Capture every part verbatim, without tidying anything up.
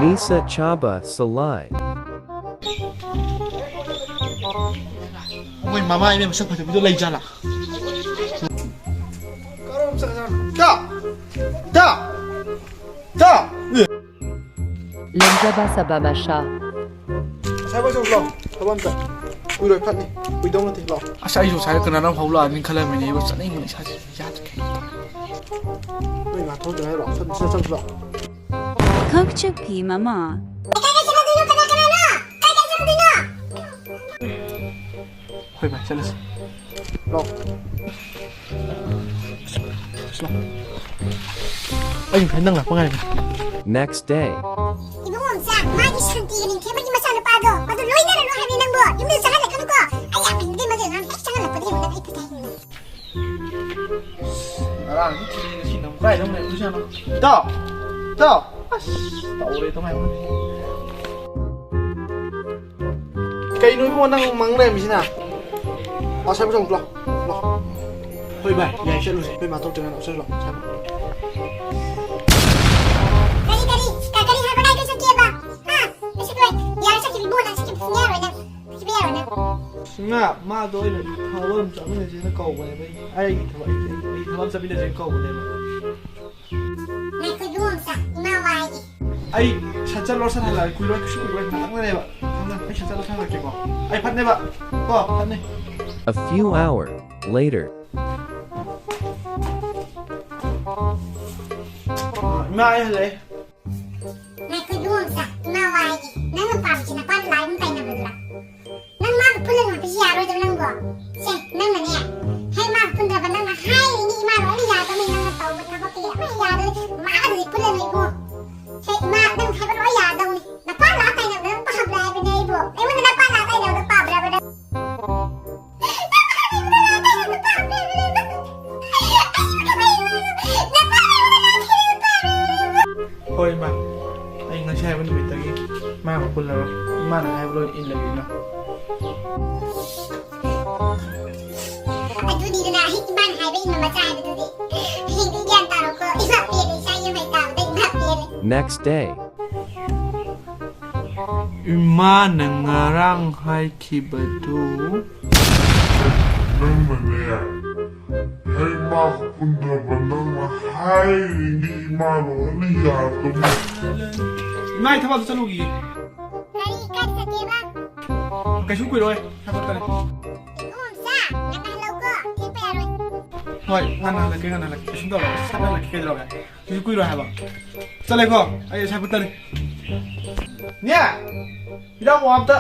Nisa Chaba Salai. ꯃꯣꯏ ꯃꯃꯥ ꯏꯕꯦꯝ ꯃꯁꯛ ꯐꯖꯕꯤꯗꯣ ꯂꯩꯖꯥꯠꯂꯥ? ꯀꯔꯣꯝ ꯆꯠꯈ꯭ꯔꯖꯥꯠꯅꯣ? ꯏꯇꯥ! ꯏꯇꯥ! ꯏꯇꯥ! ꯑꯦ! ꯂꯦꯝꯖꯕ ꯁꯕꯥ ꯃꯁꯥ꯫ ꯉꯁꯥꯏ ꯋꯥꯏ ꯆꯧꯁꯤ ꯂꯥꯛꯑꯣ꯫ ꯊꯕꯛ ꯑꯝꯇ꯫ ꯀꯨꯏꯔꯣꯏ ꯐꯠꯅꯤ꯫ ꯀꯨꯏꯗꯧ ꯅꯠꯇꯦ ꯂꯥꯛꯑꯣ꯫ ꯑꯁ, ꯑꯩꯁꯨ ꯉꯁꯥꯏ ꯀꯅꯥꯅꯣꯝ ꯍꯧ ꯂꯥꯛꯑꯃꯤꯅ ꯈꯜꯂꯝꯃꯤꯅꯦ꯫ ꯑꯩꯕꯨ ꯆꯠꯅꯤꯡꯕꯅ ꯏꯁꯥꯁꯦ ꯌꯥꯗ꯭ꯔꯦ꯫ ꯅꯣꯏ ꯉꯥ ꯊꯣꯛꯇ꯭ꯔꯤꯉꯩ ꯂꯥꯛꯑꯣ꯫ ꯁꯠ-, ꯁꯠ ꯆꯧꯁꯤ ꯂꯥꯛꯑꯣ꯫ ꯈꯪꯆꯨꯞꯄꯤ ꯃꯃꯥ꯫ ꯀꯥꯏ ꯀꯥꯏ ꯆꯠꯂꯨꯗꯣꯏꯅꯣ? ꯀꯅꯥ ꯀꯅꯥꯅꯣ? ꯀꯥꯏ ꯀꯥꯏ ꯆꯠꯂꯨꯗꯣꯏꯅꯣ? ꯍꯣꯏ ꯚꯥꯏ, ꯆꯠꯂꯁꯤ꯫ ꯂꯥꯛꯑꯣ꯫ ꯂꯥꯛꯑꯣ꯫ ꯑꯩ ꯉꯁꯥꯏ ꯅꯪ ꯂꯥꯛꯄ ꯉꯥꯏꯔꯤꯅꯦ꯫ Next day. ꯏꯕꯨꯡꯉꯣ ꯃꯆꯥ, ꯃꯥꯒꯤ ꯁꯥꯟꯇꯤꯒ ꯅꯤꯡꯊꯦꯝꯕꯒꯤ ꯃꯆꯥꯅꯨꯄꯥꯗꯣ, ꯑꯗꯨ ꯂꯣꯏꯅꯔꯅꯨ ꯍꯥꯏꯕꯅꯤ ꯅꯪꯕꯣ꯫ ꯌꯨꯝꯗ ꯆꯪꯍꯜꯂꯛꯀꯅꯨꯀꯣ꯫ ꯑꯩ ꯌꯥꯝ ꯍꯩꯅꯗꯦ ꯃꯗꯨ ꯑꯉꯥꯡ ꯍꯦꯛ ꯆꯪꯍꯜꯂꯛꯄꯗꯒꯤ ꯍꯧꯅ ꯑꯩ ꯐꯠꯇꯦ ꯍꯥꯏꯕꯅꯤ꯫ ꯉꯔꯥꯡꯗꯤ ꯊꯤꯔꯦ, ꯉꯁꯤꯅ ꯑꯃꯨꯛ ꯀꯥꯏꯗ ꯑꯃꯨꯛ ꯂꯩꯔꯝꯗꯣꯏꯖꯥꯠꯅꯣ? ꯏꯇꯥꯎ! ꯏꯇꯥꯎ! ꯑꯁ, ꯇꯧꯔꯦ, ꯀꯃꯥꯏꯅ ꯇꯧꯅꯤ? ꯀꯩꯅꯣ ꯏꯕꯨꯡꯉꯣ, ꯅꯪ ꯃꯪ ꯂꯩꯔꯝꯃꯤꯁꯤꯅ? ꯑꯁꯥꯏꯕ ꯆꯪꯉꯨ, ꯂꯥꯎ, ꯂꯥꯎ꯫ ꯍꯣꯏ ꯚꯥꯏ, ꯌꯥꯏ, ꯆꯠꯂꯨꯁꯦ꯫ ꯑꯩꯈꯣꯏ ꯃꯥ ꯊꯣꯛꯇ꯭ꯔꯤꯉꯩꯗ ꯆꯠꯂꯨ ꯂꯥꯎ, ꯆꯠꯂꯨ꯫ ꯀꯔꯤ, ꯀꯔꯤ? ꯀ-, ꯀꯔꯤ ꯍꯥꯏꯕ? ꯀꯥꯏꯗ ꯆꯠꯀꯦꯕ? ꯍꯥ? ꯉꯁꯤ ꯂꯣꯏ꯫ ꯌꯥꯔꯦ, ꯆꯠꯈꯤꯕ ꯏꯕꯨꯡꯉꯣ, ꯅꯪ ꯆꯠꯈꯤꯕ ꯁꯨꯡꯌꯥ ꯌꯥꯔꯣꯏ ꯅꯪ꯫ ꯆꯠꯈꯤꯕ ꯌꯥꯔꯣꯏ ꯅꯪ꯫ ꯏꯃꯥ, ꯃꯥꯗꯣ ꯑꯩꯅ ꯊꯕꯛ ꯑꯃ ꯆꯠꯃꯤꯟꯅꯁꯦꯅ ꯀꯧꯕꯅꯦꯕ꯫ ꯑꯩ, ꯑꯩꯒꯤ ꯊꯕꯛ, ꯑꯩ, ꯑꯩ, ꯑꯩ ꯊꯕꯛ ꯆꯠꯃꯤꯟꯅꯁꯦꯅ ꯀꯧꯕꯅꯦꯕ꯫ ꯉꯥꯏꯈꯣ ꯏꯕꯨꯡꯉꯣ ꯃꯆꯥ, ꯏꯃꯥ ꯋꯥ ꯍꯥꯏꯒꯦ꯫ ꯑꯩ ꯁꯠ ꯆꯠꯂꯣ, ꯁꯠ ꯍꯜꯂꯛꯑꯒꯦ꯫ ꯀꯨꯏꯔꯣꯏ, ꯀꯩꯁꯨ ꯀꯨꯏꯔꯣꯏ꯫ ꯉꯥꯛꯇꯪ ꯂꯩꯌꯦꯕ꯫ ꯉꯥꯛꯇꯪ, ꯑꯩ ꯁꯠ ꯆꯠꯂꯣ, ꯁꯠ ꯍꯜꯂꯛꯀꯦꯀꯣ꯫ ꯑꯩ ꯐꯠꯅꯦꯕ꯫ ꯀꯣ, ꯐꯠꯅꯦ꯫ A few hours later. ꯏꯃꯥ, ꯑꯩ ꯍꯜꯂꯛꯑꯦ꯫ ꯉꯥꯏꯈꯣ ꯏꯕꯨꯡꯉꯣ ꯃꯆꯥ, ꯏꯃꯥ ꯋꯥ ꯍꯥꯏꯒꯦ꯫ ꯅꯪꯅ ꯄꯥꯝꯃꯤꯁꯦ ꯅꯄꯥꯅ ꯂꯥꯏꯒꯨꯝ ꯇꯥꯏꯅꯕꯗꯨꯔꯥ? ꯅꯪ ꯃꯥꯒ ꯄꯨꯜꯂꯅꯨ ꯍꯥꯏꯕꯁꯤ ꯌꯥꯔꯣꯏꯗꯕ ꯅꯪꯕꯣ꯫ ꯁꯦ, ꯅꯪꯅꯅꯦ, ꯍꯦꯛ ꯃꯥꯒ ꯄꯨꯟꯗ꯭ꯔꯕ ꯅꯪꯅ ꯍꯥꯏꯔꯤꯅꯤ, ꯏꯃꯥ ꯂꯣꯏꯅ ꯌꯥꯗꯕꯅꯤ, ꯅꯪꯅ ꯇꯧꯕ ꯊꯕꯛꯇꯤ ꯑꯃ ꯌꯥꯗꯕꯅꯤ, ꯃꯥꯒꯗꯤ ꯄꯨꯜꯂꯅꯨ ꯏꯕꯨꯡꯉꯣ꯫ ꯁꯦ, ꯏꯃꯥ, ꯅꯪ ꯍꯥꯏꯕ ꯂꯣꯏ ꯌꯥꯗꯧꯅꯤ꯫ ꯅꯄꯥ ꯂꯥꯛꯑ ꯇꯥꯏꯅꯕꯗꯣ ꯅꯪ ꯄꯥꯝꯕ꯭ꯔꯥ ꯍꯥꯏꯕꯅꯦ ꯑꯩꯕꯨ? ꯑꯩꯉꯣꯟꯗ ꯅꯄꯥ ꯂꯥꯛꯑ ꯇꯥꯏꯅꯕꯗꯣ ꯄꯥꯝꯕ꯭ꯔꯥꯕ ꯅꯪ? ꯍꯣꯏ, ꯏꯃꯥ꯫ ꯑꯩ ꯉꯁꯤ ꯍꯥꯏꯕ ꯅꯨꯃꯤꯠꯇꯒꯤ ꯃꯥꯒ ꯄꯨꯜꯂꯔꯣꯏ꯫ ꯏꯃꯥꯅ ꯍꯥꯏꯕ ꯂꯣꯏ ꯏꯜꯂꯒꯦ, ꯏꯃꯥ꯫ ꯑꯗꯨꯅꯤꯗꯅ ꯑꯍꯤꯡ ꯏꯃꯥꯅ ꯍꯥꯏꯕ ꯏꯟꯕ ꯃꯆꯥ ꯍꯥꯏꯕꯗꯨꯗꯤ꯫ ꯍꯌꯦꯡꯗꯤ ꯒ꯭ꯌꯥꯟ ꯇꯥꯔꯣꯀꯣ꯫ ꯏꯃꯥ ꯄꯦꯜꯂꯦ, ꯏꯆꯥ ꯌꯥꯝ ꯍꯩ ꯇꯥꯕꯗ꯫ Next day. ꯏꯃꯥꯅ ꯉꯔꯥꯡ ꯍꯥꯏꯈꯤꯕꯗꯨ꯫ ꯅꯪꯅꯅꯦ, ꯍꯦꯛ ꯃꯥ ꯎꯅꯕ ꯅꯪꯅ ꯍꯥꯏꯔꯤꯅꯤ, ꯏꯃꯥ ꯂꯣꯏꯅ ꯌꯥꯗꯕꯅꯤ꯫ ꯏꯃꯥ, ꯑꯩ ꯊꯕꯛ ꯑꯝꯇ ꯆꯠꯂꯨꯈꯤꯒꯦ꯫ ꯀꯔꯤ ꯀꯥꯏ ꯆꯠꯀꯦꯕ? ꯀꯩꯁꯨ ꯀꯨꯏꯔꯣꯏ, ꯊꯕꯛꯇꯅꯤ꯫ ꯏꯕꯨꯡꯉꯣꯝꯆꯥ, ꯉꯟꯅ ꯍꯜꯂꯛꯎꯀꯣ, ꯊꯦꯡꯕ ꯌꯥꯔꯣꯏ꯫ ꯍꯣꯏ, ꯉꯟꯅ ꯍꯜꯂꯛꯀꯦ, ꯉꯟꯅ ꯍꯜꯂꯛꯀꯦ, ꯀꯩꯁꯨꯝ ꯇꯧꯔꯣꯏ, ꯁꯠ ꯍꯜꯂꯛꯀꯦ, ꯀꯩꯗꯧꯔꯒꯦ? ꯀꯩꯁꯨ ꯀꯨꯏꯔꯣꯏ ꯍꯥꯏꯕ꯫ ꯆꯠꯂꯦꯀꯣ, ꯑꯩ ꯑꯁ꯭ꯋꯥꯏ ꯐꯨꯠꯇꯅꯤ꯫ ꯅꯦ! ꯍꯤꯗꯥꯛ ꯑꯝꯇ꯫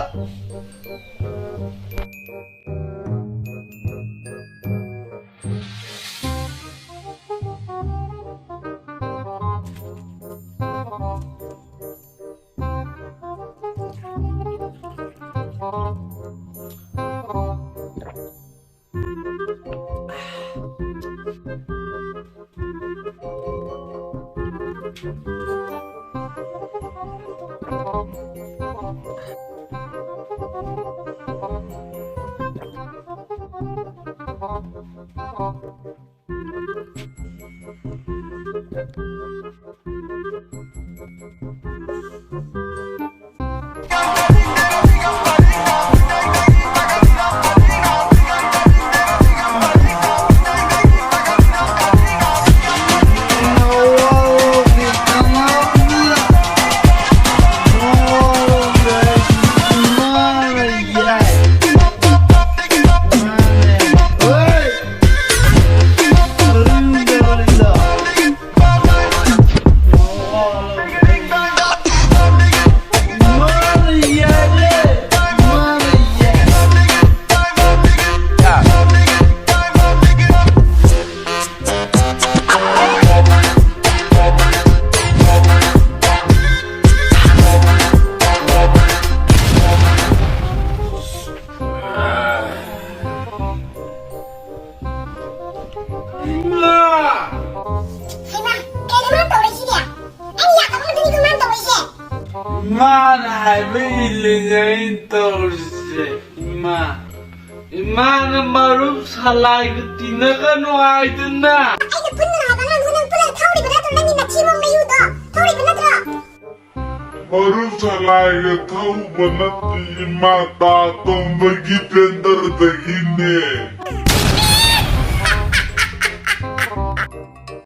ꯍꯩꯃꯥ, ꯀꯩꯅꯣ ꯃꯥꯅ ꯇꯧꯔꯛꯏꯁꯤꯗꯤ? ꯑꯩꯅ ꯌꯥꯗꯕ ꯉꯥꯛꯇꯅꯤꯀꯣ ꯃꯥꯅ ꯇꯧꯔꯛꯏꯁꯦ꯫ ꯃꯥꯅ ꯍꯥꯏꯕ ꯏꯜꯂꯤꯅꯦ ꯑꯩꯅ ꯇꯧꯔꯤꯁꯦ꯫ ꯏꯃꯥ, ꯏꯃꯥꯅ ꯃꯔꯨꯞ ꯁꯂꯥꯏꯒ ꯇꯤꯟꯅꯒꯅꯨ ꯍꯥꯏꯗꯅ꯫ ꯑꯩꯅ ꯄꯨꯟꯒꯅꯨ ꯍꯥꯏꯕ ꯑꯉꯥꯡꯗꯨꯒ ꯅꯪ ꯄꯨꯜꯂꯒ ꯊꯧꯔꯤꯕ ꯅꯠꯇ꯭ꯔꯣ? ꯅꯪꯒꯤ ꯃꯊꯤꯕꯣꯡ ꯃꯌꯨꯗꯣ ꯊꯧꯔꯤꯕ ꯅꯠꯇ꯭ꯔꯣ? ꯃꯔꯨꯞ ꯁꯂꯥꯏꯒ ꯊꯧꯕ ꯅꯠꯇꯦ ꯏꯃꯥ, ꯇꯥ ꯇꯣꯝꯕꯒꯤ ꯄꯦꯟꯗꯔꯗꯒꯤꯅꯦ꯫